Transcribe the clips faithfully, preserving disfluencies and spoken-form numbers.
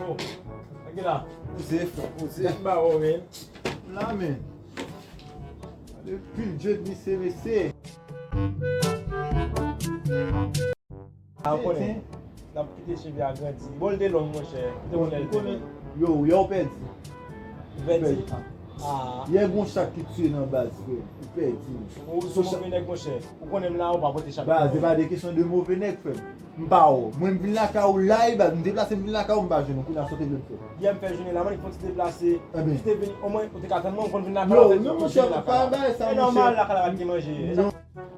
Oh, ok la. Poze, frè, poze. Gad ba ou, men. La, men. Gade pil djed misye, mesye. A, ou konnen. N ap kite cheve a grandi. Bon, l te long, monchè. Ou te konnen l te long. Yo, yo, ou pèdi. Ou pèdi? Ah. Yè gon chat ki tiye nan baz, frè. Ou pèdi. Ou se move nèg, monchè. Ou konnen m la, ou pa pote chat. Baz, se pa de kesyon de move nèg, frè. M pa wè w. Mwen, m vin lakay ou la, e baz, m deplase, m vin lakay ou, m pa jwenn ou. Kounye a, sa w te vle m fè? Yè m fè jounen la, mwen, fon ti deplase. Ebyen. Ou te vin, omwen, ou te ka tann mwen, ou konn vin lakay ou, ou te vin lakay la. Yo, non, monchè, pa bay sa, monchè. E nòmal, lakay la pa t gen manje. Non.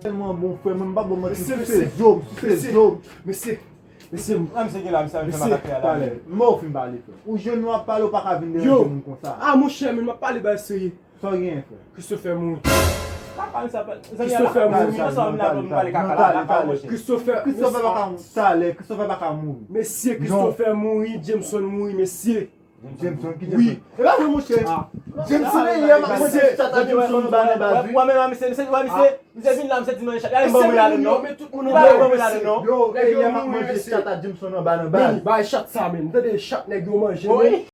Tèlman bon, frè, mwen, m pa bon manti. Mesye, mesye, mesye, mesye, mesye, mesye, m ba w fin pale, frè. Ou jwenn nou ap pale, ou pa ka vin deranje moun konsa. Ah, monchè, men m ap pale bagay serye. Sa w genyen, frè? Christopher mouri. Christopher mouri. Christopher, Christopher pa ka mouri. Talè, Christopher pa ka mouri. Mesye, Christopher mouri, Jameson mouri, mesye. Jameson, ki Jameson? Wi. E pa vre, monchè. Jameson, yè m ap manje chat a Jameson anba nan baz, wi. Wè, men, misye, misye, wè, misye, misye vin la, misye di mwen chat. Gade, m ban mwen ladan, non. Men tout moun anba. Yo, e yè m ap manje chat a Jameson anba nan baz. Bay chat sa, men. Tande chat nèg yo manje, men.